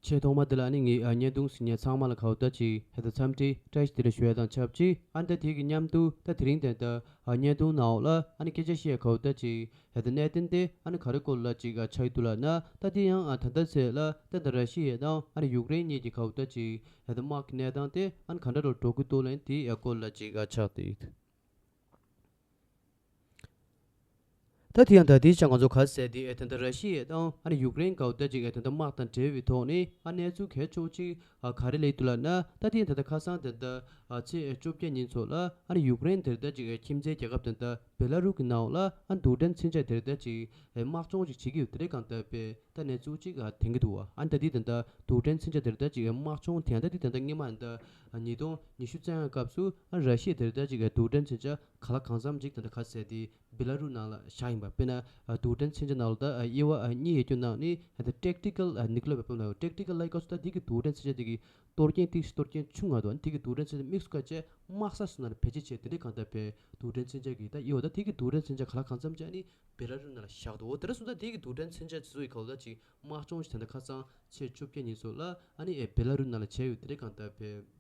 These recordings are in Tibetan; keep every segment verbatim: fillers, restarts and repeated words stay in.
ཆེས་ཐོག་མ་དེ་ལ་ཨ་ནི་ངས་ཨ་བརྙན་ཐུང་གཟིགས་མཁན་ཚང་མ་ལ་ག་བོ་ད་ཅིག་ཧེ་ད་འཚམས་འདྲི་བཀྲ་ཤིས་བདེ་ལེགས་ཞུ་ཡ་དང་ཆབས་ཅིག་ཨ་ནི་ད་དེ་གི་མཉམ་དུ་ད་དེ་རིང་དེ་ད་ཨ་བརྙན་ཐུང་ནང་འོག་ལ་ཨ་ནི་སྐད་ཆ་བཤད་ཡ་ག་བོ་ད་ཅིག་ཧེ་ད་གནད་དོན་དེ་ཨ་ནི་ག་རེ་སྐོར་ལ་ཅིག་ཨ་ཆགས་ཡོད་འདུག་ལབ་ན། ད་དེ་ཡང་ཨ་ད་ལྟ་ཚེ་ལ་ད་ད་ར་ཤི་ཡ་དང་ཨ་ནི་ཡུཀ་རེན་གཉིས་ཀྱི་ག་བོ་ད་ཅིག་ཧེ་ད་དམག་གི་གནས་སྟངས་དེ་ཨ་ནི་ག་འདྲ་རུ་འགྲོ་གི་འདུག་ལབ་དེ་ཡ་སྐོར་ལ་ཅིག་ཨ་ཆགས་བསྡད་ཡོད། ད་དེ་ཡང་ད་དེའི་ཆ་ང་ཚོ་ག་ཟེར་དེ་ཨེ་ད་ལྟ་ར་ཤི་ཡ་དང་ཨ་ནི་ཡུཀ་རེན་ག་བོ་ད་ཅིག་ཨེ་ད་ལྟ་དམག་དང་འབྲེལ་བའི་ཐོག་ནས་ཨ་གནས་ཚུལ་གལ་ཆེ་བོ་ཅིག་ཨ་ག་རེ་སླེབས་འདུག་ལབ་ན། ད་དེ་ཡང་ད་ལྟ་ཁ་སང་དེ་ད་ཨ་ཚེས་བཅོ་བརྒྱད་ཉིན་ཚོ་ལ་ཨ་ནི་ཡུཀ་རེན་དེར་ད་ཅིག་ཨེ་ཁྱིམ་མཚེས་རྒྱལ་ཁབ་དེ་ད་བེ་ལ་རུ་གི་ནང་ལ་ཨ་ནི་རྡུལ་ཕྲན་མཚོན་ཆ་དེར་ད་ཅིག་ཨེ་དམག་སྦྱོང་ཅིག་བྱེད་ཀྱི་ཡོད་དེ་རེད་གང་ལྟར་པས། ད་གནས་ཚུལ་གཅིག་ཨ་ཐོན་གྱི་འདུག་བ། ཨ་ནི་ད་འདི་ད་ལྟ་རྡུལ་ཕྲན་མཚོན་ཆ་དེར་ད་ཅིག་དམག་སྦྱོང་དེ་ཡང་ད་འདི་ད་ལྟ་སྔོན་མ་ད་ཉིས་སྟོང་ཉི་ཤུ་རྩ་ལྔ་སྐབས་སུ་ཨ་ར་ཤི་ཡ་དེར་ད་ཅིག་རྡུལ་ཕྲན་མཚོན་ཆ་ག་ལ་གང་འཚམ་ཅིག་ད་ལྟ་ག་ཟེར་དེ་བེ་ལ་རུ་ནང་ལ་བཞག་ཡིན་པ། དཔེར་ན་རྡུལ་ཕྲན་མཚོན་ཆ་ནང་ལ་ད་དབྱེ་བ་གཉིས་ཡོད་རྒྱུ་ནང་ནས་ད་ལྟ་ཊེག་ཊི་ཀལ་ནིའུ་ཀི་ལེར་ཝེ་པན་ལ་ཡོད། ཊེག་ཊི་ཀལ་ལབ་སྐབས་སུ་ད་འདི་གི་རྡུལ་ཕྲན་མཚོན་ཆ་དེ་གི་གཏོར་སྐྱོན་ཏིག་གཏོར་སྐྱོན་ཆུང་ང་འདུག་ཨ་ནི་དེ་གི་རྡུལ་ཕྲན་མཚོན་ཆ་དམིགས་སུ་བཀར་བྱས་དམག་ས་སོགས་ནང་ལ་བེད་སྤྱོད་བྱས་དེ་འདྲའི་གང་ལྟར་པས་རྡུལ་ཕྲན་མཚོན་ཆ་གི་ད་དབྱེ་བ་ད་དེ་གི་རྡུལ་ཕྲན་མཚོན་ཆ་ག་ལ་གང་འཚམ་ཅིག་ཨ་ནི་བེ་ལ་རུ་ནང་ལ་བཞག་འདུག་འོ་དེ་འདྲ་སོང་ཙང་དེ་གི་རྡུལ་ཕྲན་མཚོན་ཆ་དེ་ཚོ་ཡི་ག་ལ་ད་ཅིག་དམག་སྦྱོང་ཞིག་ད་ལྟ་ཁ་སང་ཚེས་བཅོ་བརྒྱད་ཉིན་སོགས་ལ་ཨ་ནི་ཨེ་བེ་ལ་རུ་ནང་ལ་བྱས་ཡོད་དེ་འདྲའི་གང་ལྟར་པས།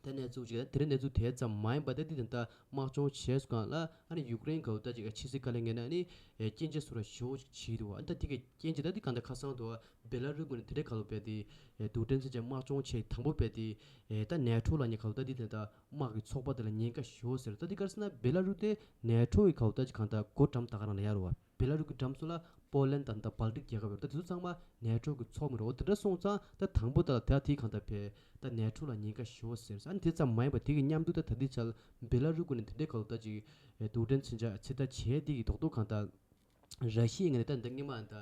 ད་གནས་ཚུལ་ཅིག་ད་དེ་རིང་གནས་ཚུལ་དེ་ཙམ་མ་ཡིན་པ་ད་འདི་ད་ལྟ་དམག་སྦྱོང་བྱས་སོང་གང་ལ་ཨ་ནི་ཡུཀ་རེན་ག་ལ་ད་ཅིག་ཕྱི་སྲིད་བཀའ་བློན་ངོས་ནས་ཨ་ནི་ཨེ་སྐྱོན་བརྗོད་སོགས་ལ་ཞེ་པོ་ཅིག་བྱས་འདུག་ཨ་ནི་ད་དེ་གི་སྐྱོན་བརྗོད་ད་འདི་གང་ལྟར་ཁ་སང་དུ་བེ་ལ་རུ་ངོས་ནས་དེ་འདྲའི་ག་ལ་བས་དེ་ཨེ་རྡུལ་ཕྲན་མཚོན་ཆ་དམག་སྦྱོང་བྱས་དང་པོ་བས་དེ་ཨེ་ད་ནེ་ཊོ་ལབ་མཁན་ག་ལ་ད་འདི་ད་ལྟ་དམག་གི་ཚོགས་པ་དེ་ལ་ཉེན་ཁ་ཞེ་པོ་ཟེར། ད་འདི་ག་རེ་ཟེར་ན་བེ་ལ་རུ་དེ་ནེ་ཊོ་ཡི་ག་ལ་ད་ཅིག་གང་ལྟར་སྒོ་འགྲམ་ད་ག་རང་ལ་ཡོད་རེད་བ། བེ་ལ་རུ་གི་འགྲམ་ཚོ་ལ་པོ་ལན་དང་ད་བལ་ཏིག་རྒྱལ་ཁབ་ཡོད་རེད། ད་དེ་ཚོ་ཚང་མ་ནེ་ཊོ་གི་ཚོགས་མི་རེད། འོ་དེ་འདྲ་སོང་ཙང་ད་དང་པོ་ད་ལ་ད་དེ་གང་ལྟར་བས་ད་ནེ་ཊོ་ལ་ཉེན་ཁ་ཞེ་པོ་ཟེར། ཨ་ནི་དེ་ཙམ་མ་ཡིན་པ་དེ་གི་མཉམ་དུ་ད་ད་ལྟའི་ཆར་བེ་ལ་རུ་ཀུན་ནས་དེ་འདྲའི་ག་ལ་ད་ཅིག་ཨེ་རྡུལ་ཕྲན་མཚོན་ཆ་ཚོད་ལྟ་བྱས་དེ་གི་རྡོག་རྡོག་གང་ལྟར་ར་ཤི་ཡའི་ངོས་ནས་ད་ད་སྔོན་མ་ད་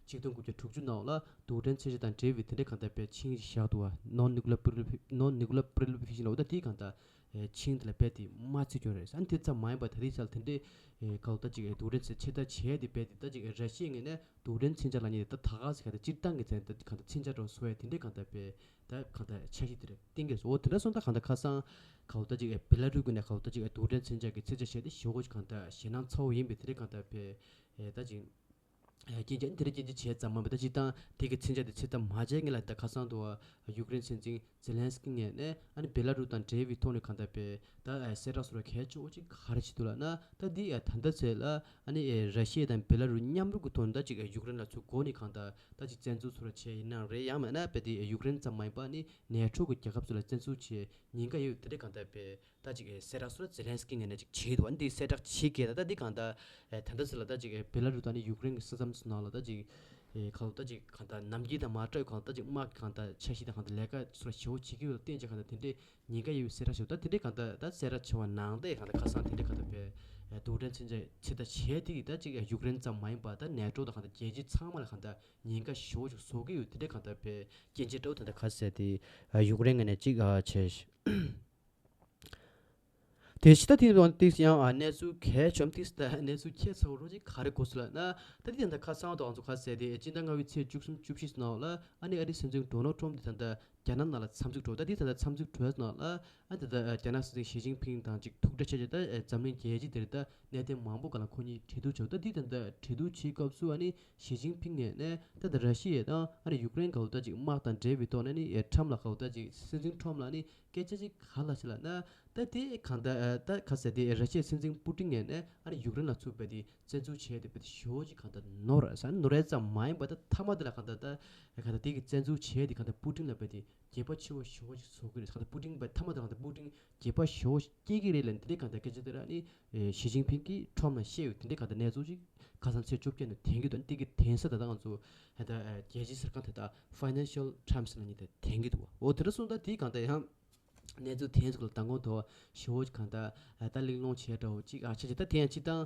ཆིག་སྟོང་དགུ་བརྒྱ་དྲུག་ཅུ་ནང་ལ་རྡུལ་ཕྲན་མཚོན་ཆ་དང་འབྲེལ་བའི་དེ་འདྲའི་གང་ལྟར་བས་ཆིངས་ཤིག་བཞག་འདུག་བ། ནོན་ནིའུ་ཀི་ལེར་པི་རི་ལི་ཕི་ནོན་ནིའུ་ཀི་ལེར་པི་རི་ལི་ཕི་ཤན་ལ། འོ་ད་དེ་གང་ལྟར་ཨེ་ཆིངས་དེ་ལ་རྦད་དེ་མ་བརྩི་རྒྱུ་རེད། ཨ་ནི་དེ་ཙམ་མ་ཡིན་པ་ད་ལྟའི་ཆར་དེ་འདྲའི་ཨེ་ག་ལ་ད་ཅིག་ཨེ་རྡུལ་ཕྲན་ཚོད་ལྟ་བྱས་དེ་རྦད་དེ་ད་ཅིག་ཨེ་ར་ཤི་ཡའི་ངོས་ནས་རྡུལ་ཕྲན་མཚོན་ཆ་ལབ་མཁན་དེ་ད་ད་ག་ཟེ་ག་ད་སྤྱིར་བཏང་གི་ཚན་ད་ག་ད་མཚོན་ཆ་འདྲ་བོ་བཟོ་ཡ་དེ་འདྲའི་གང་ལྟར་བས་ད་གང་ལྟར་འཆར་གཞི་དེ་རེད་བཏིང་གི་སོ། འོ་དེ་འདྲ་སོང་ད་གང་ལྟར་ཁ་སང་ག་ལ་ད་ཅིག་ཨེ་བེ་ལ་རུ་ཀུན་ནས་ག་ལ་ད་ཅིག་ཨེ་རྡུལ་ཕྲན་མཚོན་ཆ་གི་ཚོད་ལྟ་བྱས་དེ་ཞེ་པོ་ཅིག་གང་ལྟར་ཞེད་སྣང་ཚ་བོ་ཡིན་པའི་དེ་འདྲའི་གང་ལྟར་བས་ཨེ་ད་ཅིག་ཨེ་རྐྱེན་ཅན་དེ་རིང་རྐྱེན་ཅན་བྱས་ཙམ་མ་མ་ད་སྤྱིར་བཏང་དེ་གི་མཚོན་ཆ་དེ་ཚོད་ལྟ་མ་བྱས་ངེས་ལ་ད་ཁ་སང་དུ་ཡུཀ་རེན་སྲིད་འཛིན་ཛེ་ལན་སི་ཀི་ངོས་ནས་ཨ་ནི་བེ་ལ་རུ་དང་འབྲེལ་བའི་ཐོག་ནས་གང་ལྟར་བས་ད་ཨེ་གསལ་བསྒྲགས་སོགས་ལ་གལ་ཆེ་བོ་ཅིག་ག་རེ་བྱེད་འདུག་ལབ་ན། ད་འདི་ཨེ་ད་ལྟ་ཚེ་ལ་ཨ་ནི་ཨེ་ར་ཤི་ཡ་དང་བེ་ལ་རུ་མཉམ་རུབ་ཀྱི་ཐོག་ནས་ད་ཅིག་ཨེ་ཡུཀ་རེན་ལ་ཚུར་འགོ་ནས་གང་ལྟར་ད་ཅིག་བཙན་འཛུལ་སོགས་ལ་བྱས་ཡིན་ནའང་རེད། ཡང་མིན་ན་བས་དེ་ཨེ་ཡུཀ་རེན་ཙམ་མ་ཡིན་པ་ཨ་ནི་ནེ་ཊོ་གི་རྒྱལ་ཁབ་ཚོ་ལ་བཙན་འཛུལ་བྱས་ཉེན་ཁ་ཡོད་དེ་འདྲ་གང་ལྟར་བས། ད་ཅིག་ཨེ་གསལ་བསྒྲགས་སུ་ཛེ་ལན་སི་ཀི་ངོས་ནས་ཅིག་བྱེད་འདུག་ཨ་ནི་དེ་གསལ་བསྒྲགས་བྱེད་མཁན་ད་ད་འདི་གང་ལྟར་ཨེ་ད་ལྟ་ཟེར་ལ་ད་ཅིག་ཨེ་བེ་ལ་རུ་དང་ནི་ཡུཀ་རེན་གྱི་ས་མཚམས་སུ་ནང་ལ་ད་ཅིག་ཨེ་ག་ལ་ད་ཅིག་གང་ལྟར་ནམ་རྒྱུན་དང་མ་འདྲ་བའི་གང་ལྟར་ད་ཅིག་དམག་གི་གང་ལྟར་འཆར་གཞི་དང་གང་ལྟར་ལས་ཀ་ཚུར་ཞེ་པོ་བྱེད་ཀྱི་ཡོད་ལ་བརྟེན་བྱས་གང་ལྟར་དེ་འདྲའི་ཉེན་ཁ་ཡོད་པའི་གསལ་བསྒྲགས་བྱེད་འདུག་ད་དེ་འདྲའི་གང་ལྟར་ད་གསལ་བསྒྲགས་བྱེད་པ་ནང་ད་ཡ་གང་ལྟར་ཁ་སང་དེ་འདྲའི་གང་ལྟར་བས་ཨེ་རྡུལ་ཕྲན་མཚོན་ཆ་ཚོད་ལྟ་བྱས་དེ་གི་ད་ཅིག་ཨེ་ཡུཀ་རེན་ཙམ་མ་ཡིན་པ་ད་ནེ་ཊོ་དང་གང་ལྟར་རྒྱལ་སྤྱི་ཚང་མ་ལ་གང་ལྟར་ཉེན་ཁ་ཞེ་པོ་ཅིག་བཟོ་གི་ཡོད་དེ་འདྲའི་གང་ལྟར་བས་སྐྱོན་བརྗོད་འདྲ་བོ་དེ་འདྲ་ག་ཟེར་དེ་ཨེ་ཡུཀ་རེན་ངོས་ནས་ཅིག་ཨ་བྱས། དེ་ཕྱི་ད་དེ་རིང་ཏིག་ཡང་ཨ་གནས་ཚུལ་གལ་ཆེ་བ་ཏིག་ད་གནས་ཚུལ་ཁྱད་མཚར་བོ་རོ་ཅིག་ག་རེ་གོ་སོང་ལབ་ན། ད་དེ་ཡང་ད་ཁ་སང་དུ་ང་ཚོ་ག་ཟེར་དེ་སྤྱི་ཟླ་ལྔ་པའི་ཚེས་བཅུ་གསུམ་བཅུ་བཞི་ནང་ལ་ཨ་ནི་ཨ་རིའི་སྲིད་འཛིན་ཌོ་ནལ་ཊམ་དེ་ད་ལྟ་རྒྱ་ནག་ནང་ལ་འཚམས་གཟིགས་འགྲོ། ད་དེ་ད་ལྟ་འཚམས་གཟིགས་འགྲོ་ནང་ལ་ཨ་ད་ལྟ་རྒྱ་ནག་སྲིད་འཛིན་ཞི་ཅིན་ཕིང་དང་ཅིག་ཐུག་འཕྲད་བྱས་བྱས་ད་འཛམ་གླིང་རྒྱལ་སྤྱི་དེར་ད་གནད་དོན་མང་པོ་སྒང་ལ་ཁོ་གཉིས་གྲོས་བསྡུར་བྱས། ད་དེ་ད་ལྟ་གྲོས་བསྡུར་བྱེད་སྐབས་སུ་ཨ་ནི་ཞི་ཅིན་ཕིང་ངོས་ནས་ད་ལྟ་ར་ཤི་ཡ་དང་ཨ་ནི་ཡུཀ་རེན་སྒང་ལ་ད་ཅིག་དམག་དང་འབྲེལ་བའི་ཐོག་ནས་ཨ་ནི་ཊམ་ལ་སྒང་ལ་ད་ཅིག་སྲིད་འཛིན་ཊམ་ལ་ཨ་ནི་སྐད་ཆ་ཅིག་ག་ལབ་ཤག་ལབ་ན། ད་དེ་གང་ལྟར་ད་ག་ཟེར་དེ་ར་ཤི་ཡའི་སྲིད་འཛིན་པུ་ཏིན་ངོས་ནས་ཨ་ནི་ཡུཀ་རེན་ལ་ཚུར་རྦད་དེ་བཙན་འཛུལ་བྱས་ཏེ་རྦད་དེ་ཞེ་པོ་ཅིག་གང་ལྟར་ནོར་ས་ནོར་ཡ་ཙམ་མ་ཡིན་པ་ད་མཐའ་མ་དེ་ལ་གང་ལྟར་ད་གང་ལྟར་དེ་གི་བཙན་འཛུལ་བྱས་ཏེ་གང་ལྟར་པུ་ཏིན་ལ་རྦད་དེ་དགྱེས་པ་ཆེ་བོ་ཞེ་པོ་ཅིག་བཟོ་གི་རེད། གང་ལྟར་པུ་ཏིན་རྦད་མཐའ་མ་དེ་གང་ལྟར་པུ་ཏིན་དགྱེས་པ་ཞེ་པོ་སྐྱེ་གི་རེད་ལབ་དེ་འདྲའི་གང་ལྟར་སྐད་ཆ་དེ་ར་ཨ་ནི་ཞི་ཅིན་ཕིང་གིས་ཊམ་ལ་བཤད་ཡོད། དེ་འདྲའི་གང་ལྟར་གནས་ཚུལ་ཅིག་ཁ་སང་ཚེས་བཅོ་བརྒྱད་ནས་ཐོན་གྱི་འདུག་དེ་གི་ཐོན་ས་ད་ལྟ་ང་ཚོ་ད་ལྟ་རྒྱལ་སྤྱིའི་གསར་ཁང་དེ་དག་Financial Times་ལབ་མཁན་དེ་ཐོན་གྱི་འདུག་འོ་དེ་འདྲ་སོང་ད་དེའི་གང་ལྟར་ཡང་གནས་ཚུལ་དེ་ཚོ་ལ་མདང་དགོང་དུ་ཞེ་པོ་ཅིག་གང་ལྟར་ད་གླེང་སློང་བྱས་འདྲ་བོ་ཅིག་ཨ་ཆ་ཆ་ད་དེ་ཡང་སྤྱིར་བཏང་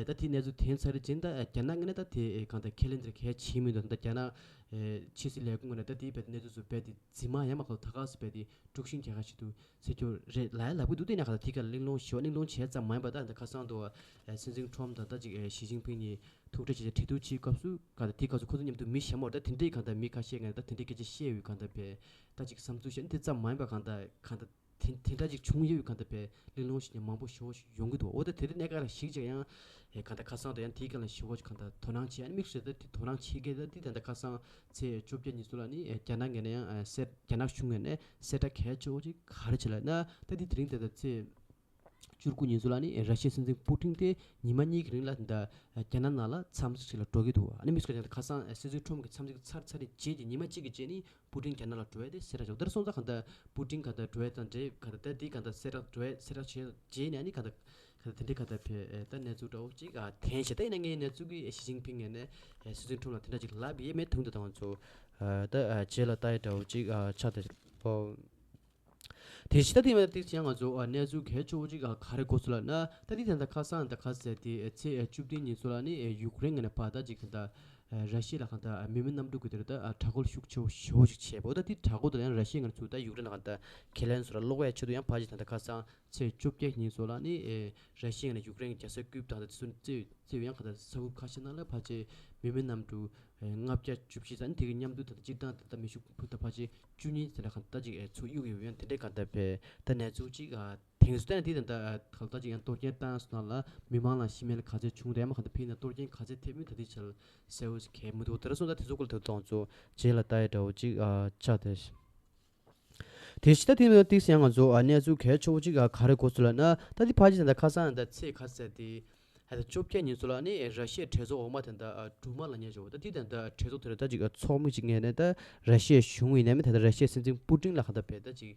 ད་དེ་གནས་ཚུལ་དེ་ཚར་རྗེས་ད་རྒྱ་ནག་ངོས་ནས་ད་དེ་གང་ལྟར་ཁས་ལེན་དེ་གལ་ཆེ་མི་འདུག་ད་རྒྱ་ནག་ཕྱི་སྲིད་ལས་ཁུངས་ངོས་ནས་ད་དེའི་རྦད་དེ་གནས་ཚུལ་ཚོ་རྦད་དེ་རྫུན་མ་ཡང་མ་གོ་ད་ག་སེ་རྦད་དེ་དཀྲུག་ཤིང་རྒྱག་ཁ་ཞིག་འདུག་ཟེར་རྒྱུ་རེད་ལབ་ཡ་ལབ་གི་འདུག་དེ་ནས་གང་ལྟར་དེ་ག་གླེང་སློང་ཞེ་པོ་གླེང་སློང་བྱས་ཙམ་མ་ཡིན་པ་ད་ད་ཁ་སང་དུ་སྲིད་འཛིན་ཊམ་དང་ད་ཅིག་ཞི་ཅིན་ཕིང་གཉིས་ཐུག་འཕྲད་བྱས་གྲོས་བསྡུར་བྱེད་སྐབས་སུ་གང་ལྟར་དེའི་སྐབས་སུ་ཁོ་ཚོ་མཉམ་དུ་མི་ཞན་མོ་རེད། ད་དེ་འདྲའི་གང་ལྟར་མི་ཁ་ཤས་ངོས་ནས་ད་དེ་འདྲའི་སྐད་ཆ་བཤད་ཡོད། གང་ལྟར་བས་ད་ཅིག་བསམ་ཚུལ་བཤད་ན་དེ་ཙམ་མ་ཡིན་པ་གང་ལྟར་གང་ལྟར་ དེ་དེ་འདྲ་ཅིག་བྱུང་ཡོད་པའི་གང་ལྟར་བས་གླེང་སློང་བྱེད་མཁན་མང་པོ་ཞེ་པོ་ཞིག་ཡོང་གི་འདུག་འོ་ད་དེ་རིང་གནད་འགག་ལ་གཞིགས་ཅིག་ཡང་ཨེ་གང་ལྟར་ཁ་སང་དང་ཡང་དེའི་སྒང་ལ་ཞེ་པོ་ཅིག་གང་ལྟར་དོ་སྣང་བྱེད་ཨ་ནི་དམིགས་བསལ་ད་དེ་དོ་སྣང་བྱེད་མཁན་ད་དེ་ད་ལྟ་ཁ་སང་ཚེས་བཅོ་བརྒྱད་ཉིན་སུ་ལ་ནི་ཨེ་རྒྱ་ནག་ངོས་ནས་ཡང་ཨེ་གསལ་རྒྱ་ནག་གཞུང་ངོས་ནས་གསལ་བསྒྲགས་གལ་ཆེ་བོ་ཅིག་ག་རེ་བྱས་ལབ་ན་ད་དེ་དེ་རིང་ད་ལྟ་ཚེས་བཅུ་དགུ་ཉིན་སུ་ལ་ནི་ར་ཤི་ཡའི་སྲིད་འཛིན་པུ་ཏིན་དེ་ཉི་མ་གཉིས་ཀྱི་རིང་ལ་ད་རྒྱ་ནག་ནང་ལ་འཚམས་གཟིགས་ལ་འགྲོ་གི་འདུག་ཨ་ནི་དམིགས་བསལ་ཁ་སང་སྲིད་འཛིན་ཁྲོམ་གྱི་འཚམས་གཟིགས་ཚར་ཚར་རེད་རྗེས་ཀྱི་ཉི་མ་གཅིག་གི་རྗེས་ནི་པུ་ཏིན་རྒྱ་ནག་ལ་འགྲོ་ཡ་དེ་གསལ་བསྒྲགས་བྱུང་། དེར་སོང་ཙང་གང་ལྟར་པུ་ཏིན་གང་ལྟར་འགྲོ་ཡ་དང་འབྲེལ་གང་ལྟར་ད་དེ་གང་ལྟར་གསལ་བསྒྲགས་འགྲོ་ཡ་གསལ་བསྒྲགས་བྱས་རྗེས་ནས་ཨ་ནི་གང་ལྟར་གང་ལྟར་དེ་འདྲའི་གང་ལྟར་བས་ད་གནས་ཚུལ་འདྲ་བོ་གཅིག་ཨ་ཐོན་བྱས་ད་ཡིན་ན་ངའི་གནས་ཚུལ་གྱི་ཞི་ཅིན་ཕིང་ངོས་ནས་སྲིད་འཛིན་ཁྲོམ་ལ་དེ་འདྲ་ཅིག་ལབ་ཡས་མེད་དུང་དུ་དང་ཚོ་ད་རྗེས་ལ་ལྟ་ཡ་འདྲ་བོ་གཅིག་ཆགས་ཏེ། དེ་ཕྱི་ད་ཐེངས་མ་ཏིག་ཅན་ང་ཚོ་གནས་ཚུལ་གལ་ཆེ་བོ་ཅིག་ག་རེ་གོ་སོང་ལབ་ན་ད་དེ་ད་ལྟ་ཁ་སང་ད་ག་ཟེར་དེ་ཚེས་བཅུ་བདུན་ཉིན་སུ་ལ་ནི་ཡུཀ་རེན་ངོས་ནས་ཕར་ད་ཅིག་ད་ར་ཤི་ཡ་ལ་གང་ད་མི་མེད་གནམ་གྲུ་གི་དེར་ད་དྲག་རྒོལ་ཤུགས་ཆེ་བོ་ཞེ་བོ་ཅིག་བྱས་པ་ད་དེ་དྲག་རྒོལ་དེ་ཡང་ར་ཤི་ཡ་ངོས་ཚུར་ད་ཡུཀ་རེན་ལ་གང་ད་ཁས་ལེན་སུ་ལ་སློག་ཡ་ཆེད་དུ་ཡང་ཕར་ཅིག་ད་ལྟ་ཁ་སང་ཚེས་བཅོ་བརྒྱད་ཉིན་སུ་ལ་ནི་ར་ཤི་ཡ་ངོས་ནས་ཡུཀ་རེན་གྱི་རྒྱལ་ས་ཀིབ་དང་ད་དེ་ཚོ་རྩེ་རྩེ་བའི་ཡང་གང་ད་ས་ཁུལ་ཁ་ཤས་ནང་ལ་ཕར་ཅིག་མི་མེད་གནམ་གྲུ་ལྔ་བརྒྱ་བཅུ་བཞི་ཙམ་དེ་གི་མཉམ་དུ་ད་ལྟ་སྤྱིར་བཏང་ད་ལྟ་མེ་ཤུགས་འཕུར་མདའ་ཕལ་ཆེར་བཅུ་གཉིས་དེ་འདྲ་གང་ལྟར་ཅིག་ཚུར་གཡུག་ཡོད་ཡང་དེ་འདྲའི་གང་ལྟར་བས་ད་གནས་ཚུལ་ཅིག་དེང་སུ་བལྟས་ན་དེ་ད་ལྟ་གང་ལྟར་ཅིག་ཡང་གཏོར་སྐྱོན་བཏང་སོང་ན་ལ་མི་མང་ལ་ཤི་རྨས་ལ་ག་ཚད་བྱུང་རེད་མ་གང་ལྟར་ཕིན་ན་གཏོར་སྐྱོན་ག་ཚད་ཐེབས་མིན་ད་དེ་ཆ་ལ་གསལ་བོ་ཞིག་གས་མི་འདུག་དེ་འདྲ་སོང་ཙང་དེ་ཚོ་སྐོར་ལ་ད་ལྟ་ང་ཚོ་རྗེས་ལ་ལྟ་ཡ་འདྲ་བོ་ཅིག་ཆགས་ཏེ། དེ་ཕྱི་ད་དེ་ནས་ཏིག་སེ་ཡང་ང་ཚོ་ཨ་གནས་ཚུལ་གལ་ཆེ་བོ་གཅིག་ག་རེ་གོ་སོང་ལབ་ན་ད་དེ་ཕལ་ཆེར་ད་ལྟ་ཁ་སང་ད་ཚེས་ག་ཟེར་དེ་ཧ་ད་བཅོ་བརྒྱད་ཉིན་སུ་ལ་ནི་ར་ཤི་ཡའི་གྲོས་ཚོགས་འོག་མ་དེ་འདྲ་ཨ་སྦྲུམ་མ་ལ་ཉེ་བྱ་བོ་ད་དེ་དེ་འདྲ་གྲོས་ཚོགས་དེ་ར་ད་ཅིག་ཨ་ཚོགས་མི་གཅིག་ངོས་ནས་ད་ར་ཤི་ཡའི་གཞུང་ཡིན་ནའི་མིན་ད་ལྟ་ར་ཤི་ཡའི་སྲིད་འཛིན་པུ་ཏིན་ལ་ག་ད་བས་ད་ཅིག་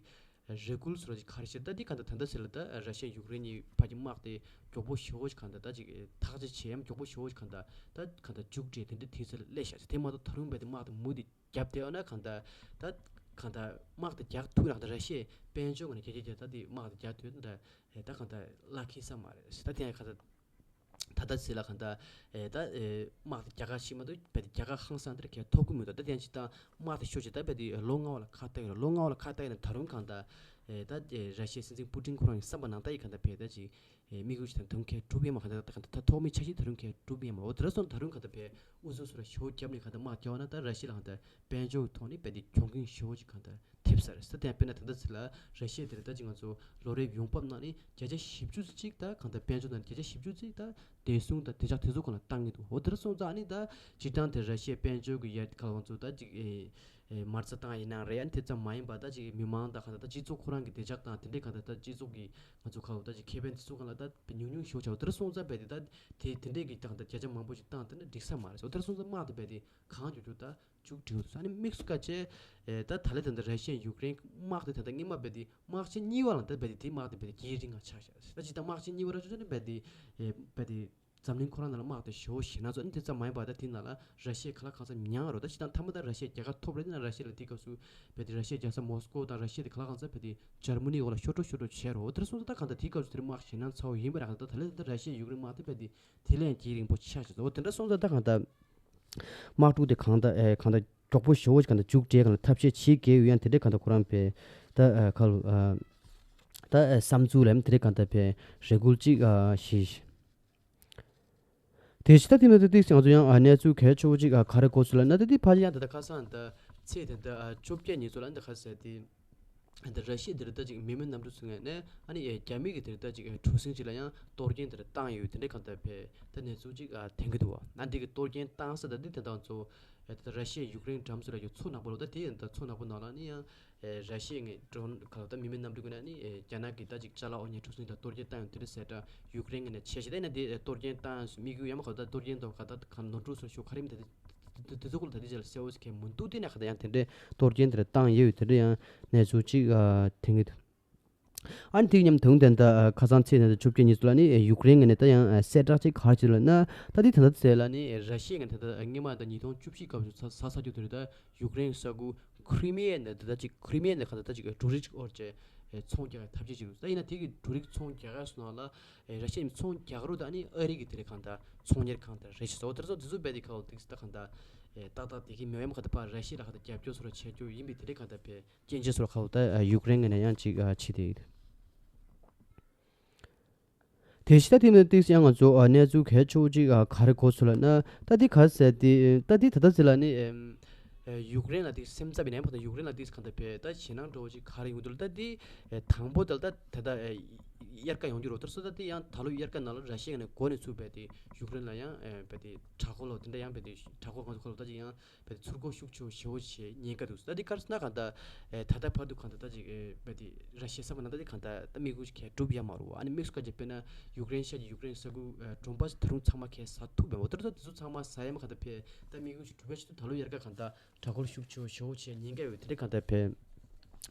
རེ་སྐུལ་སོ་ར་ཅིག་ག་རེ་བྱེད་ད་དེ་ག་ད་ད་ད་ཟེར་ལ་ད་ར་ཤི་ཡ་ཡུཀ་རེན་གཉིས་བར་གྱི་དམག་དེ་མགྱོགས་པོ་ཞེ་བོ་ཅིག་ག་ད་ད་ཅིག་ཐག་གཅོད་བྱེད་ཡ་མགྱོགས་པོ་ཞེ་བོ་ཅིག་ག་ད་ད་ག་ད་མཇུག་སྒྲིལ་དེ་འདྲ་དེ་ཚོ་ལ་སླེབས་ཤག་དེ་མ་གཏོགས་ད་རུང་བས་དེ་དམག་དེ་མུ་མཐུད་རྒྱབ་བསྡད་ཡོད་ན་གང་ལྟར་ད་གང་ལྟར་དམག་དེ་རྒྱག་ཐུབ་ན་གང་ལྟར་ར་ཤི་ཡའི་དཔལ་འབྱོར་ངོས་ནས་རྒྱ་ཆེ་རྒྱ་ད་དེ་དམག་དེ་རྒྱག་ཐུབ་ན་ད་ད་གང་ལྟར་བླ་འཁེལ་ས་མ་རེད། ད་དེ་ཡང་གང་ལྟར་ད་ལྟ་ཚེ་ལ་གང་ལྟར་ད་དམག་དེ་རྒྱ་གར་ཤི་མ་གཏོགས་བས་དེ་རྒྱ་གར་ཧང་སང་དེར་གས་ཐོབ་གི་མི་འདུག་ད་དེ་ཡང་ཅི་ད་དམག་དེ་ཤོར་ཅི་ད་བས་དེ་ལོ་ལྔ་བ་ལ་ཁ་གཏད་ཡོད་རེད། ལོ་ལྔ་བ་ལ་ཁ་གཏད་ཡོད་ན་ད་རུང་གང་ལྟར་ད་ར་ཤི་ཡའི་སྲིད་འཛིན་པུ་ཏིན་ཁོ་རང་གི་བསམ་པ་ནང་ལྟར་ཡི་གང་ལྟར་བས་ད་ཅི་དམིགས་ཡུལ་ཅི་དང་དོན་ཁས་གྲུབ་ཡས་མ་གང་ལྟར་ད་གང་ལྟར་ད་ཐོག་མའི་འཆར་གཞི་ད་རུང་ཁས་གྲུབ་ཡས་མ་འོ་དེ་འདྲ་སོང་ད་རུང་གང་ལྟར་བས་ཨུ་ཚུགས་སུ་ར་ཞོ་རྒྱབ་ནས་གང་ལྟར་དམག་རྒྱག་པ་ན་ད་ར་ཤི་ཡ་ལ་གང་ལྟར་དཔལ་འབྱོར་གྱི་ཐོག་ནས་བས་དེ་གྱོང་གུན་ཞེ་བོ་ཅིག་གང་ལྟར་ཐེབས་ས་རེད། ས་དེ་ཡང་དཔེར་ན་ད་ལྟ་ཚེ་ལ་ར་ཤི་ཡ་དེ་རེད་ད་ཅིག་ང་ཚོ་ལོ་རེའི་ཡོང་འབབ་ནང་ནས་བརྒྱ་ཆ་བཞི་བཅུ་ཅིག་ད་གང་ལྟར་དཔལ་འབྱོར་ནང་ནས་བརྒྱ་ཆ་བཞི་བཅུ་ཅིག་ད་བདེ་སྲུང་དང་བདེ་འཇགས་དེ་ཚོ་སྒང་ལ་བཏང་གི་འདུག་འོ་དེ་འདྲ་སོང་ཙང་ཨ་ནི་ད་སྤྱིར་བཏང་དེ་ར་ཤི་ཡའི་དཔལ་འབྱོར་གྱི་ཡར་ག་ལ་ང་ཚོ་ད་ཅིག་ཨེ་ཨེ་མ་རྩ་བཏང་ཡིན་ན་རེད། ཨ་ནི་དེ་ཙམ་མ་ཡིན་པ་ད་ཅིག་མི་མང་དང་གང་ལྟར་ད་སྤྱི་ཚོགས་ཁོ་རང་གི་བདེ་འཇགས་དང་དེ་འདྲའི་གང་ལྟར་ད་སྤྱི་ཚོགས་ཀྱི་ང་ཚོ་ག་ལ་ད་ཅིག་ཁེ་ཕན་དེ་ཚོ་གང་ལ་ད་ཉུང་ཉུང་ཞེ་བོ་ཆགས་འོ་དེ་འདྲ་སོང་ཙང་བས་དེ་ད་དེ་དེ་འདྲའི་གི་ད་གང་ལྟར་བརྒྱ་ཆ་མང་པོ་ཞིག་བཏང་དེ་ནི་འགྲིག་ས་མ་རེད། འོ་དེ་འདྲ་སོང་ཙང་དམག་དེ་བས་དེ་གང་མགྱོགས་མགྱོགས་ད་མཇུག་སྒྲིལ་དགོས་འདུག་ཨ་ནི་དམིགས་སུ་བཀར་བྱས་ཨེ་ད་ད་ལན་ད་ལྟ་ར་ཤི་ཡ་ཡུཀ་རེན་དམག་དེ་ད་ལྟ་སྔོན་མ་རྦད་དེ་དམག་ཆེན་གཉིས་པ་ལ་ད་རྦད་དེ་དེ་དམག་དེ་རྦད་དེ་རྒྱས་རིང་ང་ཆགས་ཤག་ད་ཅི་ད་དམག་ཆེན་གཉིས་པ་ར་ཅོ་ཅོ་ནི་རྦད་དེ་ཨེ་རྦད་དེ་འཛམ་གླིང་ཁོ་རང་ནང་ལ་དམག་དེ་ཞེ་པོ་ཞེ་ན་ཚོ་ཨ་ནི་དེ་ཙམ་མ་ཡིན་པ་ད་དེ་ནང་ལ་ར་ཤི་ཡ་ག་ལ་གང་འཚམ་མྱངས་རོ། ད་ཅི་ད་མཐའ་མ་ད་ར་ཤི་ཡ་རྒྱལ་ཁ་ཐོབ་རེད། དེ་ན་ར་ཤི་ཡ་ལ་དེ་སྐབས་སུ་རྦད་དེ་ར་ཤི་ཡ་རྒྱལ་ས་མོ་སི་ཀོ་དང་ར་ཤི་ཡ་དེ་ག་ལ་གང་འཚམ་རྦད་དེ་འཇར་མ་ནི་འོག་ལ་ཤོར་འགྲོ་ཤོར་འགྲོ་བྱས་རོ། དེ་སོང་ཙང་ད་གང་ད་དེ་སྐབས་སུ་དེ་རིང་དམག་ཞེ་ན་ཚ་བོ་ཡིན་པ་ར་གང་ད་ད་ལན་ད་ར་ཤི་ཡ་ཡུཀ་རེན་དམག་དེ་རྦད་དེ་དེ་ལས་རྒྱས་རིང་པོ་ཆགས་ཤག་འོ་དེ་འདྲ་སོང་ཙང་ད་གང་ད། དམག་འཁྲུག་དེ་གང་ལྟར་ཨེ་གང་ལྟར་མགྱོགས་པོ་ཞེ་བོ་ཞིག་གང་ལྟར་མཇུག་སྒྲིལ་གང་ལ་ཐབས་ཤེས་བྱེད་དགོས་ཡོད་ཡང་དེ་འདྲའི་གང་ལྟར་ཁོ་རང་པས་ད་ཨ་ཁ་ལོ་ཨ་ད་ཨ་བསམ་ཚུལ་ལ་དེ་འདྲའི་གང་ལྟར་པས་རེ་སྐུལ་ཅིག་ཨ་ཞིག་དེ་ཕྱི་ད་དེ་ནི་ཏིག་ཏིག་ང་ཚོ་ཡང་ཨ་གནས་ཚུལ་གལ་ཆེ་བོ་ཅིག་ཨ་ག་རེ་གོ་སོང་ལབ་ན་ད་དེ་ཕ་ཡང་ད་ལྟ་ཁ་སང་ད་ཚེས་དེ་ད་ཨ་བཅོ་བརྒྱད་ཉིན་ཚོ་ལ་ད་ཁ་ཟེར་དེ། འདི་ར་ཤི་ཡ་འདིར་ད་ཅིག་མི་མེད་གནམ་གྲུ་ཚུ་ངོས་ནས་ཨ་ནི་རྒྱ་མི་གི་འདིར་ད་ཅིག་གྲུ་གཟིངས་ཅིག་ལ་ཡང་གཏོར་སྐྱོན་འདིར་བཏང་ཡོད་དེ་འདྲའི་གང་ལྟར་བས་ད་གནས་ཚུལ་ཅིག་ཐོན་གྱི་འདུག་ཨ་འདི་གི་གཏོར་སྐྱོན་བཏང་ས་ད་འདི་དེ་དང་ཚོ་ད་ར་ཤི་ཡ་ཡུཀ་རེན་འགྲམ་ཚུ་ལ་ཡོད་མཚོ་ནག་པོ་ལོ་ད་དེ་ཡང་ད་མཚོ་ནག་པོ་ནང་ལ་ནི་ཡང་ར་ཤི་ཡ་ངས་ཌོན་ག་ལ་ད་མི་མེད་གནམ་གྲུ་ཀུན་ནས་ནི་རྒྱ་ནག་གི་ད་ཅིག་ཅ་ལག་འོ་ཉལ་གྲུ་གཟིངས་ད་གཏོར་སྐྱོན་བཏང་ཡོད་དེ་འདྲ་ཟེར་ད་ཡུཀ་རེན་ངོས་ནས་བྱས་ཤི་ད་ཡིན་ན་དེ་གཏོར་སྐྱོན་བཏང་ཡོད་དམིགས་ཡུལ་ཡང་མ་ག་ད་གཏོར་སྐྱོན་དང་ག་ད་ག་ནོར་འཁྲུལ་སོགས་ཤོག་ག་རེ་མི་ད་དེ། དེ་ཚོ་སྐོར་ལ་ད་ལྟའི་ཆར་ལ་གསལ་བོ་ཞིག་གང་མི་འདུག་དེ་ནས་ཁ་ད་ཡང་དེ་འདྲའི་གཏོར་སྐྱོན་དེ་འདྲ་བཏང་ཡོད་ཡོད་དེ་འདྲ་ཡང་གནས་ཚུལ་ཅིག་ཨ་ཐོན་གྱི་འདུག་ཨ་ནི་དེ་མཉམ་དུ་དེ་འདྲ་ཨ་ཁ་སང་ཚེས་ནས་བཅོ་བརྒྱད་ཉིན་སུ་ལ་ནི་ཡུཀ་རེན་ངོས་ནས་ད་ཡང་ཨ་གསལ་བསྒྲགས་ཅིག་ག་རེ་བྱས་ལབ་ན་ད་དེ་ད་ལྟ་ཚེས་ལ་ནི་ར་ཤི་ཡ་ངོས་ནས་ད་ལྟ་སྔོན་མ་ད་ཉིས་སྟོང་བཅུ་བཞི་སྐབས་སུ་ཚ་ཚ་ཚ་རྒྱུ་དེ་རེད། ད་ཡུཀ་རེན་ས་ཁུལ་ཁྲི་མི་ཡ་ནས་ད་ལྟ་ཅིག་ཁྲི་མི་ཡ་ནས་ཁ་ད་ད་ཅིག་འབྲུ་རིགས་ཅིག་དབོར་བྱས་ཚོང་རྒྱག་ཡ་ཐབས་ཤེས་བྱེད་དགོས། ད་ཡིན་ན་དེ་གི་འབྲུ་རིགས་ཚོང་རྒྱག་ཡ་སོང་ན་ལ་ར་ཤི་ཡ་ནས་ཚོང་རྒྱག་རུ་ད་ནི་ཨ་རི་གི་དེ་རེད་གང་ད་ཚོང་གཉེར་ཁང་དེ་རེད་ཞེས་སོ། དེ་ཚོ་དེ་ཚོ་རྦད་དེ་ཁ་འོ་དེ་ད་གང་ད་ཏག་ཏག་དེ་གི་མེད་མ་ཁ་ད་ཕར་ར་ཤི་ཡ་ལ་ཁ་ད་རྒྱབ་སྐྱོར་སོ་ར་བྱས་རྒྱུ་ཡིན་པའི་དེ་རེད་གང་ད་བས་སྐྱེན་ཆེ་སོ་ར་ཁ་འོ་ད་ཡུཀ་རེན་ངོས་ནས་ཡང་ཅིག་བྱེད་དེ་ཡིན། དེ་ཕྱི་ད་དེ་མིན་ཏིག་ཡང་ང་ཚོ་གནས་ཚུལ་གལ་ཆེ་བོ་ཅིག་ག་རེ་གོ་སོང་ལབ་ན་ད་དེ་ག་ཟེར་དེ་ད་དེ་ད་ལྟ་ཟེར་ལ་ནི་ ཡུཀ་རེན་ལ་དེ་སེམས་འཚབ་ཡིན་ནའི་ཕ་ད་ཡུཀ་རེན་ལ་དེ་གང་ལྟར་བས་ད་ཞེད་སྣང་འདྲ་བོ་ཅིག་ག་རེ་ཡོང་འདུག་ལ། ད་དེ་དང་པོ་དེ་ལ་ད་ད་ད་དབྱར་ཁ་ཡོང་རྒྱུ་རོ། དེར་སོ་ད་དེ་ཡང་ད་ལོ་དབྱར་ཁ་ནང་ལ་ར་ཤི་ཡ་ནས་འགོ་ནས་ཚུགས་པའི་དེ་ཡུཀ་རེན་ལ་ཡང་བས་དེ་དྲག་སྐོར་ལོ་དེ་འདྲ་ཡང་བས་དེ་དྲག་སྐོར་གང་ཚོ་ཁ་ལོ་ད་ཅིག་ཡང་བས་དེ་ཚུར་རྒོལ་ཤུགས་ཆེ་བོ་ཞེ་བོ་བྱེད་ཉེན་ཁ་འདུག་ད་དེ་གར་སོང་ན་གང་ལྟར་ད་ད་ལྟ་བར་དུ་གང་ལྟར་ད་ཅིག་བས་དེ་ར་ཤི་ཡ་ས་ཕག་ནང་ད་དེ་གང་ལྟར་ད་དམིགས་ཡུལ་ག་གྲུབ་ཡ་མ་རུ་བ། ཨ་ནི་དམིགས་སུ་བཀར་གྱི་དཔེར་ན་ཡུཀ་རེན་ཤར་གྱི་ཡུཀ་རེན་ས་ཁུལ་གྲོང་པ་ད་རུང་ཚང་མ་གས་ཟ་ཐུབ་པའི་འོ་དེར་ད་དེ་ཚོ་ཚང་མ་ཟ་ཡ་མ་གང་ལྟར་བས་ད་དམིགས་ཡུལ་གྲུབ་པ་ཞིག་ཏུ་ད་ལོ་དབྱར་ཁ་གང་ལྟར་དྲག་སྐོར་ཤུགས་ཆེ་བོ་ཞེ་བོ་བྱེད་ཉེན་ཁ་ཡོད། དེ་འདྲའི་གང་ལྟར་བས་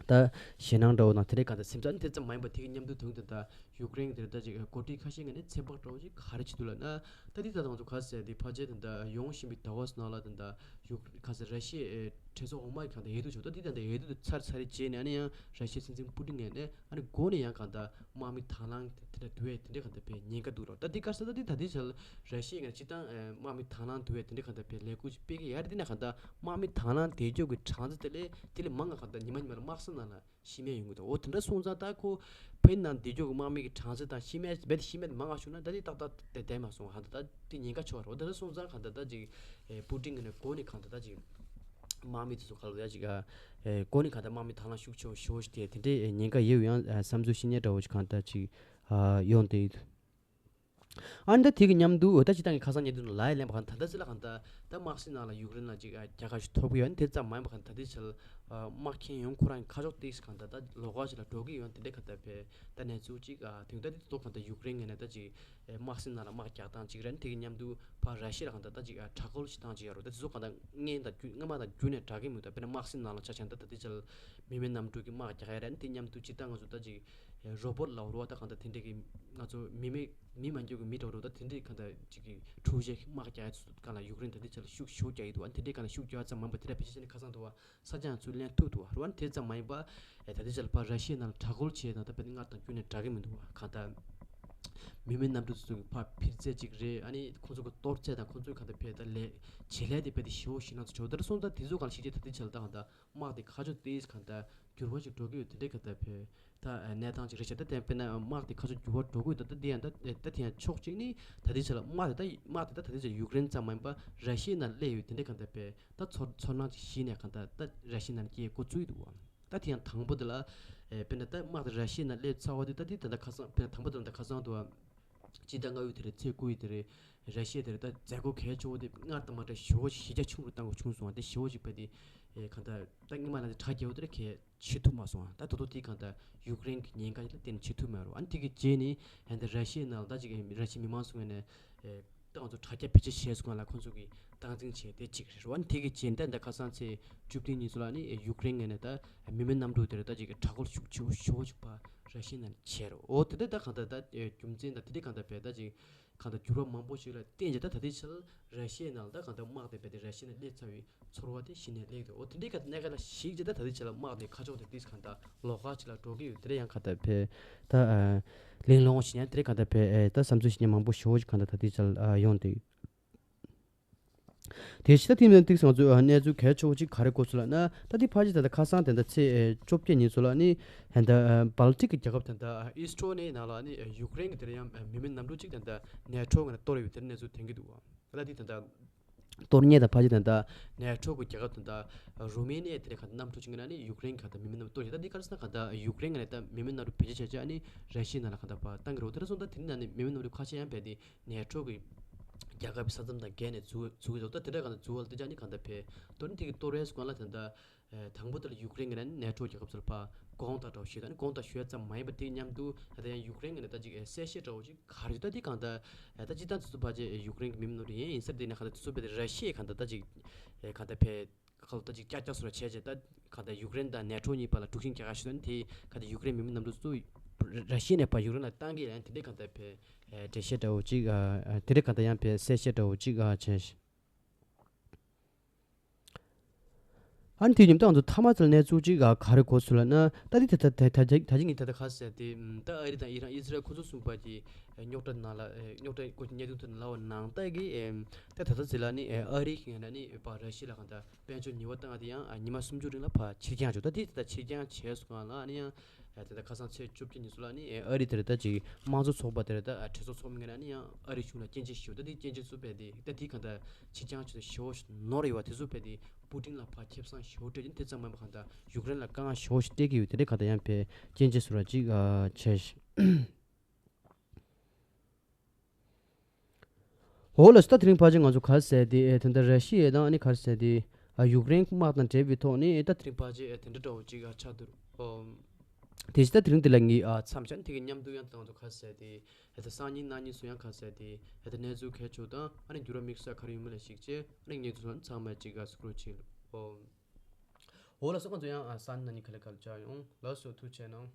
ད་ཞེད་སྣང་འདྲ་བོ་དང་དེ་འདྲའི་གང་ལྟར་སེམས་འཚབ་ནི་དེ་ཙམ་མ་ཡིན་པ་དེ་གི་མཉམ་དུ་དུང་དེ་ད་ཡུཀ་རེན་དེར་ད་ཅིག་འགོ་ཁྲིད་ཁ་ཤས་ངོས་ནས་ཚོད་དཔག་འདྲ་བོ་ཅིག་ག་རེ་བྱེད་འདུག་ལབ་ན། ད་དེ་ད་དང་ཚོ་ག་ཟེར་དེ་ཕལ་ཆེར་དེ་འདྲ་ཡོང་བཞིན་པའི་ཟླ་བ་ནང་ལ་དེ་འདྲ་ཡུཀ་ག་ཟེར་ར་ཤི་ཡའི་གྲོས་ཚོགས་འོག་མ་གང་ལྟར་འོས་བསྡུ་བྱུང་ད་དེ་ད་འདྲ་འོས་བསྡུ་དེ་ཚར་ཚར་རེ་རྗེས་ནས་ཨ་ནི་ཡང་ར་ཤི་ཡའི་སྲིད་འཛིན་པུ་ཏིན་ངོས་ནས་ཨ་ནི་འགོ་ནས་ཡང་གང་ལྟར་དམག་མི་དང་བླངས་དེ་འདྲ་བསྡུ་བའི་དེ་འདྲའི་གང་ལྟར་བས་ཉེན་ཁ་འདུག་རོ། ད་དེ་ག་ཟེར་ད་དེ་ད་དེ་ཚོ་ར་ཤི་ཡ་གི་སྤྱི་བཏང་དམག་མི་དང་བླངས་བསྡུ་བའི་དེ་འདྲའི་གང་ལྟར་བས་ལས་འགུལ་ཅིག་སྤེལ་གི་ཡ་རེད། དེ་ན་གང་ལྟར་དམག་མི་དང་བླངས་བསྡད་རྒྱུ་གི་གྲངས་ཚད་དེ་ལས་དེ་ལས་མང་ང་གང་ལྟར་ཉི་མ་ཉི་མ་ལ་དམག་ས་ནང་ལ་ཤི་རྨས་ཡོང་གི་འདུག་འོ་དེ་འདྲ་སོང་ཙང་ད་ཁོ་ཕ་གི་ནང་བསྡད་རྒྱུ་གི་དམག་མི་གི་གྲངས་ཚད་དང་ཤི་རྨས་རྦད་དེ་ཤི་རྨས་དེ་མང་ང་བྱུང་ན་ད་དེ་ཏག་ཏག་དེ་བསྡད་མ་སོང་། གང་ལྟར་ད་དེ་ཉེན་ཁ་ཆེ་བ་རེད། འོ་དེ་འདྲ་སོང་ཙང་གང་ལྟར་ད་ཅིག་པུ་ཏིན་གི་ནས་འགོ་ནས་གང་ལྟར་ད་ཅིག་དམག་མི་དེ་ཚོ་ག་ལ་ཡ་ཅིག་ག་འགོ་ནས་གང་ལྟར་དམག་མི་དང་བླངས་ཤུགས་ཆེ་བོ་ཞེ་བོ་ཞིག་དེ་དེ་འདྲའི་ཉེན་ཁ་ཡོད་ཡང་བསམ་ཚུལ་བཤད་མཁན་འདྲ་བོ་ཞིག་གང་ལྟར་ཅིག་ཡོང་དེ། ཨ་ནི་ད་དེ་གི་མཉམ་དུ་འོ་ད་སྤྱི་བཏང་གི་ཁ་སང་ཉིན་དུ་ལ་ཡ་ལན་པ་གང་ད་ལྟ་ཚེ་ལ་གང་ད་ད་དམག་སྲིད་ནང་ལ་ཡུཀ་རེན་ལ་ཅིག་རྒྱལ་ཁ་ཞིག་ཐོབ་གི་ཡོད། ཨ་ནི་དེ་ཙམ་མ་ཡིན་པ་གང་ད་དེ་ཚེ་ལ་དམག་ཁྱེར་ཡོང་ཁོ་རང་གི་ཁ་ཕྱོགས་ཏིག་གང་ད་ད་ལོགས་ཀ་ཞིག་ལ་འགྲོ་གི་ཡོད། དེ་འདྲའི་གང་ད་བས་ད་གནས་ཚུལ་ཅིག་དེང་ད་དེ་ཚོ་གང་ད་ཡུཀ་རེན་ངོས་ནས་ད་ཅིག་དམག་སྲིད་ནང་ལ་དམག་རྒྱག་སྟངས་ཅིག་རེད། ཨ་ནི་དེ་གི་མཉམ་དུ་ཕར་ར་ཤི་ཡ་ལ་གང་ད་ད་ཅིག་དྲག་རྒོལ་ཞིག་བཏང་ཅིག་ཡོད་རེད། ད་དེ་ཚོ་གང་ད་སྔན་ད་རྒྱུ་སྔ་མ་དང་རྒྱུན་ནས་འདྲ་གི་མི་འདུག་དཔེར་ན་དམག་སྲིད་ནང་ལ་ཆ་བཞག་ན་ད་དེ་ཚེ་ལ་མི་མེད་གནམ་གྲུ་གི་དམག་རྒྱག་ཡ་རེད། ཨ་ནི་དེ་མཉམ་དུ་སྤྱི་བཏང་ང་ཚོ་ད་ཅིག་རོ་བོ་ཊི་ལབ་རོ་བ་ད་གང་ལྟར་དེ་འདྲས་ཀྱི་ང་ཚོ་མི་མེད་མི་མ་འགྱུར་གྱི་མི་འདྲ་བོ་རོ་ད་དེ་འདྲས་གང་ལྟར་ཅིག་གི་འཕྲུལ་ཆས་དམག་རྒྱག་ཡ་ཚོ་གང་ལ་ཡུཀ་རེན་ད་དེ་ཆ་ལ་ཤུགས་ཞེ་པོ་རྒྱག་ཡི་འདུག་ཨ་ནི་དེ་འདྲས་གང་ལ་ཤུགས་རྒྱག་ཡ་ཙམ་མིན་པ་དེ་འདྲ་ཕལ་ཆེར་ནི་ཁ་སང་དུ་བ་ས་ཆ་ཚུར་ལེན་ཐུབ་འདུག་བ་རོ་ཨ་ནི་དེ་ཙམ་མ་ཡིན་པ་ད་དེ་ཆ་ལ་ཕར་ར་ཤི་ཡའི་ནང་ལ་དྲག་རྒོལ་བྱས་དང་ད་དཔེ་དེ་སྔར་དང་ཁྱོན་ནས་འདྲ་གི་མི་འདུག་བ་གང་ལྟར་མི་མེད་གནམ་གྲུ་ཚོ་གི་ཕར་འཕུར་རྩལ་ཅིག་རེད། ཨ་ནི་ཁོང་ཚོ་གི་གཏོར་རྩལ་དང་ཁོང་ཚོའི་གང་ལྟར་ཕེ་ད་ལས་བྱེད་ལས་དེ་དཔེ་དེ་ཞེ་པོ་ཞེད་སྣང་ཚོ་བྱོས་ད་ར་སོང་ད་དེ་ཚོ་གང་ལ་ཤེས་ཀྱི་ད་དེ་ཆ་ལ་ད་གང་ལྟར། དམག་དེ་ཁ་ཕྱོགས་དེ་གང་ལྟར་འགྱུར་བ་ཞིག་འགྲོ་གི་ཡོད། དེ་འདྲའི་གང་ལྟར་བས་ད་གནས་སྟངས་ཅིག་རེད་ཤག་ད་དེ་དཔེར་ན་དམག་དེ་ཁ་ཕྱོགས་འགྱུར་བ་འགྲོ་གི་ཡོད། ད་ད་དེ་ཡང་ད་ད་དེ་ཡང་ཕྱོགས་གཅིག་ནི་ད་ལྟའི་ཆ་ལ་དམག་དེ་ད་དམག་དེ་ད་ད་ལྟའི་ཆ་ལ་ཡུཀ་རེན་ཙམ་མ་ཡིན་པ་ར་ཤི་ཡའི་ནང་སླེབས་ཡོད། དེ་འདྲའི་གང་ལྟར་བས་ད་ཚོར་ཚོར་སྣང་ཅིག་གཞི་ནས་གང་ལྟར་ད་ར་ཤི་ཡའི་ནང་སྐྱེས་འགོ་བཙུགས་ཡོད་འདུག་བ། ད་དེ་ཡང་དང་པོ་དེ་ལ་དཔེར་ན་ད་དམག་དེ་ར་ཤི་ཡའི་ནང་སླེབས་ཚར་བ་དེ་ད་དེ་ད་ལྟ་ཁ་སང་དཔེར་ན་དང་པོ་དེ་ལ་ད་ཁ་སང་དུ་བ། སྤྱི་ཟླ་ལྔ་པའི་དེ་རེད། ཚེས་དགུ་ཡི་དེ་རེད། ར་ཤི་ཡ་དེ་རེད་ད་མཛད་སྒོ་གལ་ཆེ་བོ་དེ་སྔར་དང་མ་འདྲ་ཞེ་བོ་ཞིག་གཞི་རྒྱ་ཆུང་རུ་བཏང་དགོས་བྱུང་སོང་བ། དེ་ཞེ་བོ་ཞིག་བས་དེ་གང་ལྟར་ད་སྔོན་མ་ལ་དེ་གྲ་རྒྱས་པོ་དེ་རེད་གལ་ཆེ་ཐུབ་མ་སོང་བ། ད་ད་དུང་དེ་གང་ལྟར་ཡུཀ་རེན་གྱི་ཉེན་ཁ་ལ་བརྟེན་ནས་བྱེད་ཐུབ་མེད་རུང་ཨ་ནི་དེ་གི་རྗེས་ནས་ཧན་ད་ར་ཤི་ཡའི་ནང་ལ་ད་ཅིག་ར་ཤི་ཡའི་མི་མང་ཚོ་ངོས་ནས་ད་ང་ཚོ་དྲ་རྒྱ་བེད་སྤྱོད་བྱས་སོང་ལ་ཁོང་ཚོ་གི་སྟངས་འཛིན་བྱས་དེ་གཅིག་རེད་རུང་ཨ་ནི་དེ་གི་རྗེས་ད་ད་ཁ་སང་ཚེས་བཅུ་བདུན་ཉིན་ཚོ་ལ་ནི་ཡུཀ་རེན་ངོས་ནས་ད་མི་མེད་གནམ་གྲུ་དེ་རེད་ད་ཅིག་དྲག་རྒོལ་ཤུགས་ཆེ་བོ་ཞེ་བོ་ཅིག་ཕར་ར་ཤི་ཡའི་ནང་བྱས་རུང་འོ་དེ་འདྲ་ད་གང་ལྟར་ད་རྒྱུ་མཚན་དང་དེ་འདྲ་གང་ལྟར་བས་ད་ཅིག་གང་ལྟར་འགྱུར་བ་མང་པོ་ཞིག་ལ་བརྟེན་བྱས་ད་ད་ལྟའི་ཆར་ར་ཤི་ཡའི་ནང་ལ་ད་གང་ལྟར་དམག་དེ་རྦད་དེ་ར་ཤི་ཡ་ནས་སླེབས་ཚར་བའི་ཚོར་བ་དེ་གཞི་ནས་སླེབས་འདུག་འོ་དེ་འདྲའི་ག་གནད་འགག་ལ་གཞིགས་བྱས་ད་ད་ལྟའི་ཆར་ལ་དམག་དེ་ཁ་ཕྱོགས་དེ་ཏིས་གང་ལྟར་ལོགས་ཀ་ཅིག་ལ་འགྲོ་གི་ཡོད། དེ་འདྲ་ཡང་གང་ལྟར་བས་ད་གླེང་སློང་བྱེད་མཁན་དེ་འདྲ་གང་ལྟར་བས་ད་བསམ་ཚུལ་བཤད་མཁན་མང་པོ་ཞེ་བོ་ཞིག་གང་ལྟར་ད་ལྟའི་ཆར་ཡོང་འདུག་དེ་ཕྱི་ད་ཐེངས་ཏིག་ང་ཚོས་གནས་ཚུལ་གལ་ཆེ་བོ་ཅིག་ག་རེ་གོ་སོང་ལབ་ན། ད་ལྟའི་ཕལ་ཆེར་ད་ལྟ་ཁ་སང་དེ་འདྲ་ཚེས་བཅོ་བརྒྱད་ཉིན་ཚོ་ལ་ནི་ད་ལྟ་སྦལ་ཏིག་གི་རྒྱལ་ཁབ་དེ་འདྲ་ཨི་སི་ཊོ་ནི་ནང་ལ་ནི་ཡུཀ་རེན་གྱི་དེ་འདྲ་ཡང་མི་མེད་གནམ་གྲུ་ཅིག་དེ་འདྲ་ནེ་ཊོ་ངོས་ནས་གཏོར་ཡོད་དེ་འདྲ་གནས་ཚུལ་ཐོན་གྱི་འདུག་ད་ལྟ་དེ་ད་ལྟ་གཏོར་མཁན་དང་ཕལ་ཆེར་ད་ལྟ་ནེ་ཊོ་གི་རྒྱལ་ཁབ་དེ་འདྲ་རུ་མེ་ནི་ཡ་དེ་འདྲ་ག་གནམ་གྲུ་ཅིག་ངོས་ནས་ནི་ཡུཀ་རེན་གྱི་ད་ལྟ་མི་མེད་གནམ་གཏོར་ཡོད། ད་འདི་ག་རེ་ཟེར་ན་ག་ད་ཡུཀ་རེན་ངོས་ནས་ད་མི་མེད་གནམ་གྲུ་བེད་སྤྱོད་བྱས་བྱས་ཨ་ནི་ར་ཤི་ཡའི་ནང་ལ་ག་ད་ཕར་བཏང་གི་རེད། དེ་འདྲ་སོང་ད་དེ་འདྲ་ནང་ནས་མི་མེད་གནམ་གྲུ་ཁ་ཤས་ཡང་བས་དེ་ནེ་ཊོ་གི་རྒྱལ་ཁབ་ཀྱི་ས་མཚམས་དང་བརྒལ་ནས་འཛུལ་འཛུལ་གྱི་འདུག་ད་དེ་འདྲ་གང་ལྟར་འཛུལ་བ་ལ་དེ་ཅག་ནི་གང་ལྟར་བས་མདོར་ན་དེ་གི་གཏོར་བའི་སྒང་ལ་ད་ལྟ་དང་པོ་དེ་ལ་ཡུཀ་རེན་གྱི་ནང་ནེ་ཊོ་རྒྱལ་ཁབ་ཚོར་ཕར་དགོངས་དག་འདྲ་བོ་ཞུས། ད་ནི་དགོངས་དག་ཞུ་ཡ་ཙམ་མ་ཡིན་པ་དེ་མཉམ་དུ་ད་ལྟ་ཡང་ཡུཀ་རེན་གྱི་ནང་ད་ཅིག་གསལ་བཤད་འདྲ་བོ་ཅིག་ག་རེ་ཞུ་ད་དེ་གང་ལྟར་ད་སྤྱིར་བཏང་དེ་ཚོ་ཕལ་ཆེར་ཡུཀ་རེན་གྱི་མི་མིན་ནོར་ཡིན་ཡིན་ཟེར་དེ་ནས་གང་ལྟར་དེ་ཚོ་བས་དེ་ར་ཤི་ཡའི་གང་ལྟར་ད་ཅིག་གང་ལྟར་བས། ཁ་ལོ་ད་ཅིག་ཀྱག་ཀྱག་སོ་ར་བྱས་བྱས་ད་ག་ད་ཡུཀ་རེན་དང་ནེ་ཊོ་གཉིས་བར་ལ་དཀྲུག་ཤིང་རྒྱག་ག་ཞུ་ན་དེ་ག་ད་ཡུཀ་རེན་མི་མི་རྣམས་ཚོ་ར་ཤི་ཡ་ནས་ཕར་ཡུཀ་རེན་ལ་བཏང་གི་ཡང་དེ་འདྲའི་ག་ད་བས་འགྲེལ་བཤད་འདྲ་བོ་ཅིག་དེ་འདྲའི་ག་ད་ཡང་བས་གསལ་བཤད་འདྲ་བོ་ཅིག་བྱས། ཨ་ནི་དེ་ཉིན་ད་ང་ཚོ་མཐའ་མ་ཚོ་ལ་གནས་ཚུལ་ཅིག་ག་རེ་གོ་སོང་ལབ་ན། ད་དེ་ད་ད་ད་ད་ད་ཅིག་ངས་ད་ད་ག་ཟེར་དེ་ད་ཨ་རི་དང་ཨི་རན་ཨི་སི་རལ་ཁོ་ཚོ་གསུམ་པ་གི་རྙོག་དྲ་ནང་ལ་རྙོག་དྲ་སྐོར་གྱི་གནད་དོན་དེ་ལབ་པ་ནང་ལྟར་གི་ད་ད་ད་ཟེར་ལ་ནི་ཨ་རི་གི་ཡང་ན་ནི་ཕར་ར་ཤི་ཡ་ལ་གང་ད། དཔལ་འབྱོར་ཉེས་པ་བཏང་བ་དེ་ཡང་ཉི་མ་སུམ་ཅུ་རིང་ལ་ཕར་ཕྱིར་འགྱངས་བྱུང་། ད་དེ་ད་ཕྱིར་འགྱངས་བྱས་སོང་ལ་ཨ་ནི་ཡང་ ཨ་དེ་ལྟར་ཁ་སང་ཚེས་བཅོ་བརྒྱད་ཉིན་སུ་ལ་ནི་ཨ་རི་དེར་ད་ཅིག་དམངས་གཙོ་ཚོགས་པ་དེར་ད་གྲོས་ཚོགས་ཚོགས་མི་ངན་ནི་ཡང་ཨ་རི་གཞུང་ལ་སྐྱོན་བརྗོད་ཞུ་ད་དེ་སྐྱོན་བརྗོད་ཚུ་བས་དེ་ད་དེ་གང་ལྟར་ཕྱི་རྐྱང་ཆུ་ཞེ་བོ་ནོར་ཡོད་བ་དེ་ཚུ་བས་དེ་པུ་ཏིན་ལ་ཕར་ཁེ་བཟང་ཞེ་བོ་སྤྲད་ཀྱིན་དེ་ཙམ་མ་ཡིན་པ་གང་ལྟར་ཡུཀ་རེན་ལ་དཀའ་ངལ་ཞེ་བོ་ཞིག་སྤྲད་ཀྱི་ཡོད་དེ་འདྲའི་གང་ལྟར་ཡང་བས་སྐྱོན་བརྗོད་ཚུ་ར་ཅིག་ཨ་བྱས་ཤིང་། འོ་ལགས་སོ། ད་དེ་རིང་ཕལ་ཆེར་ང་ཚོ་ག་རེ་ཟེར་དེ་ཨེ་ད་ལྟ་ར་ཤི་ཡ་དང་ཨ་ནི་ག་རེ་ཟེར་དེ་ཨ་ཡུཀ་རེན་དམག་དང་འབྲེལ་བའི་ཐོག་ནས་ཨེ་ད་དེ་རིང་ཕལ་ཆེར་ཨེ་དེ་འདྲ་འདྲ་བོ་ཅིག་ཨ་ཆགས་འདུག་ཨོ། དེ་བཞིན་ད་དེ་རིང་འདི་ལ་ངས་ཨ་མཚམས་བཞག་དེ་གི་མཉམ་དུ་ཡང་ད་ང་ཚོ་ག་རེ་ཟེར་དེ་ཨེ་ད་སང་ཉིན་གནངས་ཉིན་སུ་ཡང་ག་རེ་ཟེར་དེ་ཨེ་ད་གནས་ཚུལ་གལ་ཆེ་དང་ཨ་ནི་འགྱུར་བ་དམིགས་བསལ་ག་རེ་ཡོད་མེད་ལ་གཞིགས་བྱས་ཨ་ནི་ངས་ཚོ་ཚང་མ་ཅིག་ཨ་སུ་ཀྲོལ་བྱེད་ལ་ཨོ། འོ་ལགས་སོ། ང་ཚོ་ཡང་ཨ་སང་ཉིན་གནངས་ཉིན་ག་ལེ་ག་ལེ་བཅར་ཡོང་། ལགས་སོ། ཐུགས་རྗེ་གནང་།